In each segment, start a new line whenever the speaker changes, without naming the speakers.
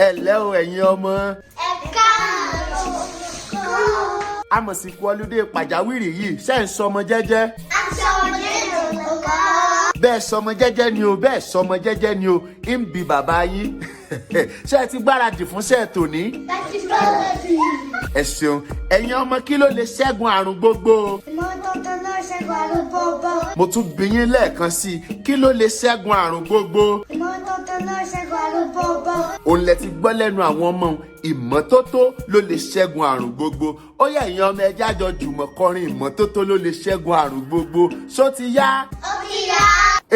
Ẹ ǹlẹ́ o, ẹ̀yin ọmọ.
Ẹ káàárọ̀.
Amọ̀sìnkú ọlúdé pàjáwìrì yìí, ṣe ń sọmọ jẹ́jẹ́?
Aṣọ ọmọdé lòlùkọ́.
Bẹ́ẹ̀ sọmọ jẹ́jẹ́ ni o, bẹ́ẹ̀ sọmọ jẹ́jẹ́ ni o, ń bi bàbá yín. Ṣé ẹ ti gbáradì fún ṣẹ́ tòní?
Láti gbáradì.
Ẹ ṣeun, ẹ̀yin ọmọ. Kí ló lè ṣẹ́gun àrùn gbogbo?
Ìmọ́tótó ló ṣẹ́gun àrùn gbogbo.
Mo tún bi yín lẹ́ẹ̀kan sí i, kí ló lè ṣẹ́gun àrùn gbogbo?
Ìmọ́tótó ló ṣẹ́gun àrùn gbogbo.
Òun lẹ ti gbọ́ lẹ́nu àwọn ọmọ òun, ìmọ́tótó ló lè ṣẹ́gun àrùn gbogbo. Ó yẹ, ẹ̀yin ọmọ, ẹ jẹ́ á jọ jùmọ̀ kọrin "Ìmọ́tótó ló lè ṣẹ́gun àrùn gbogbo". Ṣó ti yá?
Ó ti yá.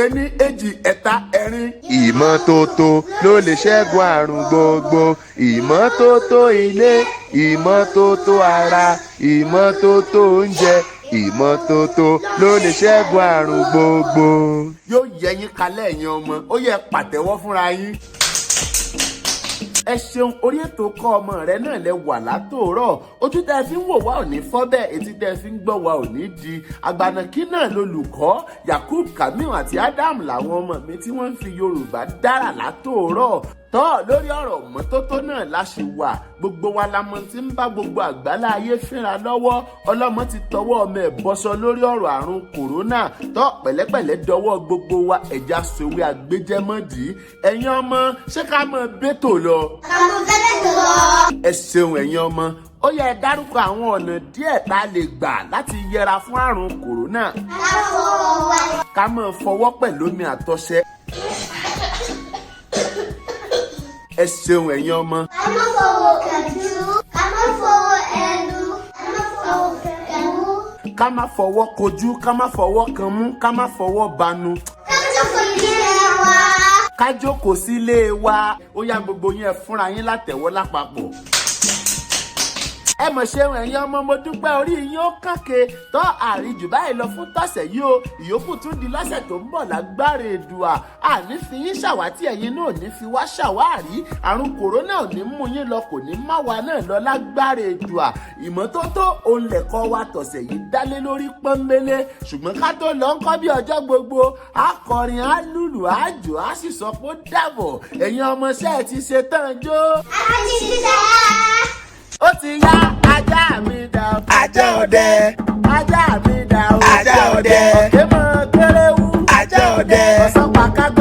Ení, èjì, ẹ̀ta, ẹ̀rin.
Ìmọ́tótó ló lè ṣẹ́gun àrùn gbogbo. Ìmọ́tótó ilé, ìmọ́tótó ara, ìmọ́tótó oúnjẹ, ìmọ́tótó ló lè ṣẹ́gun àrùn gbogbo.
Yóò yẹ yín kalẹ̀, ẹ̀yin ọmọ. Ó yẹ pàtẹ́wọ́ fúnra yín. Ẹ ṣeun. Orí ètò Kọ́ Ọmọ Rẹ náà lẹ wà látòórọ̀. Ojú tẹ́ ẹ fi ń wò wá ò ní fọ́ bẹ́ẹ̀, etí tẹ́ ẹ fi ń gbọ́ wá ò ní di. Àgbànàkí náà lolùkọ́ Yakub Kamil àti Adam làwọn ọmọ mi tí wọ́n ń fi Yorùbá dára látòórọ̀. Tọ́ lórí ọ̀rọ̀ mọ́tótó náà la ṣì wà. Gbogbo wa la mọ̀ tí ń bá gbogbo àgbálá ayé fínra lọ́wọ́. Ọlọ́mọ ti tọwọ́ ọmọ ẹ̀ bọ́sọ lórí ọ̀rọ̀ àrùn kòrónà. Tọ́ pẹ̀lẹ́pẹ̀lẹ́ dọwọ́ gbogbo wa, ẹ̀já sòwé àgbéjẹ́mọ́dì. Ẹ̀yin ọmọ, ṣé ká mọ bẹ́tò lọ?
Àmọ́ fẹ́lẹ́ tó lọ.
Ẹ ṣeun, ẹ̀yin ọmọ. Ó yẹ ẹ dárúkọ àwọn ọ̀nà díẹ̀ tá a lè gbà láti yẹra fún àrùn kòrónà.
Ká fọwọ́ wa.
Ká máa fọwọ́ pẹ̀lú omi àtọṣẹ. Ẹ ṣeun, ẹ̀yin ọmọ.
Ká má fọwọ́ kàjú. Ká má fọwọ́ ẹnu. Ká má fọwọ́ kẹmú.
Ká má fọwọ́ kojú, ká má fọwọ́ kan mú, ká má fọwọ́ banu.
Ká jókòó ilé wa.
Ká jókòó sílé wa. Ó yá, gbogbo yín, ẹ fúnra yín látẹ̀wọ́ lápapọ̀. Ẹ mọ̀ ṣeun, ẹ̀yin ọmọ, mo dúpẹ́. Orí yín ó kànké tọ́ àríjù báyìí lọ fún tọ̀sẹ̀ yìí o. Ìyókù tún di lọ́sẹ̀ tó ń bọ̀ lágbára Èdùà. Àní fi yín ṣàwátì, ẹ̀yin náà ò ní fi wá ṣàwárí. Àrùn kòrónà ò ní mú yín lọ, kò ní má wa náà lọ lágbára Èdùà. Ìmọ́tótó òun lẹ̀kọ́ wa tọ̀sẹ̀ yìí dálé lórí pọ́nbélé. Ṣùgbọ́n ká tó lọ ń kọ́ bí ọjọ́ gbogbo, á kọrin, á lùlù, á jò, á sì sọ pé ó dàbọ̀. Ẹ̀yin ọmọọṣẹ́ ti ṣe tán jó?
A ti ṣiṣẹ́.
Ó ti yá, ajá mi dà o.
Ajá ọdẹ.
Ajá mi dà o.
Ajá ọdẹ.
Ọ̀kẹ́ mọ kéréwú.
Ajá ọdẹ.
Ọ̀sán pàkágbá.